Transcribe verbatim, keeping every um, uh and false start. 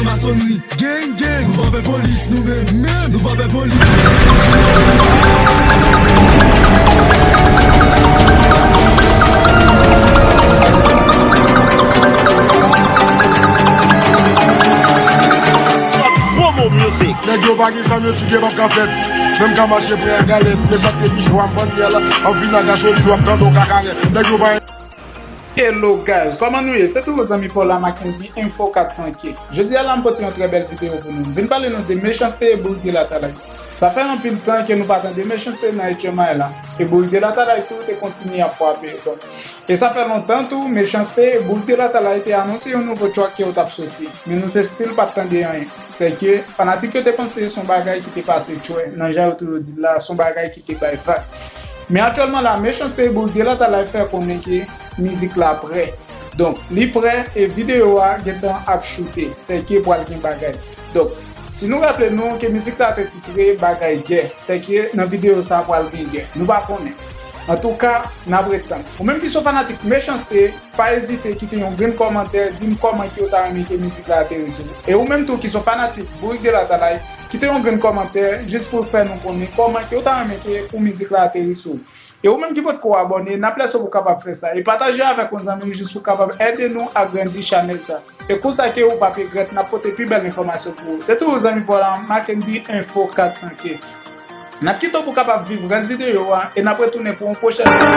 Masonri, gang, gang. Nou pa pè polis, nou menm, menm. Nou pa pè polis. Promo Music. Nèg yo pa gen zam, yo di gen p ap ka fèt. Menm ka mache pran galèt. Men sa k te pi cho a, m bann yè la. Anvi nan gasolin, w ap tande yon kakarèt. Nèg yo pa Hello guys, kòman nou ye? Se toujou zanmi pa w la, Mackendy Info kat san K. Jodi a la, m pote yon trè bèl videyo pou nou. M vin pale nou de Mechanste e Bourik de Latalay. Sa fè anpil tan ke nou pa tande Mechanste nan H M I la. E Bourik de Latalay tou te kontinye ap frape. Donk, e sa fè lontan tou, Mechanste e Bourik de Latalay te anonse yon nouvo track ke yo t ap soti. Men nou te still pa t tande anyen. Sèke fanatik yo te panse se yon bagay ki te pase tchwè, nan jan yo toujou di l la, se yon bagay ki te bay vag. Men aktyèlman la, Mechanste e Bourik de Latalay fè konnen ke mizik la prè. Donk, li prè e videyo a gentan ap choute, sèke pral gen bagay. Donk, si nou raple nou ke mizik sa te titre Bagay Gè, sèke nan videyo sa pral gen gè. Nou pa konnen. Antouka, n ap ret tann. Ou menm ki se yon fanatik Mechanste, pa ezite kite yon grenn kòmantè, di m kòman ke w ta renmen ke mizik la ateri sou ou. E ou menm tou ki se yon fanatik Bourik de Latalay, kite yon grenn kòmantè jis pou fè nou konnen kòman ke w ta renmen ke pou mizik la ateri sou ou. E ou menm ki potko abòne, n ap lese w pou w kapab fè sa. E pataje avèk yon zanmi w jis pou w kapab ede nou agrandi chanèl sa. E konsa ke ou p ap regrèt, n ap pote pi bèl enfòmasyon pou ou. Se toujou zanmi pa w la, Mackendy Info kat san K. N ap kite w pou w kapab viv rès videyo a e n ap retounen pou yon pwochèn videyo.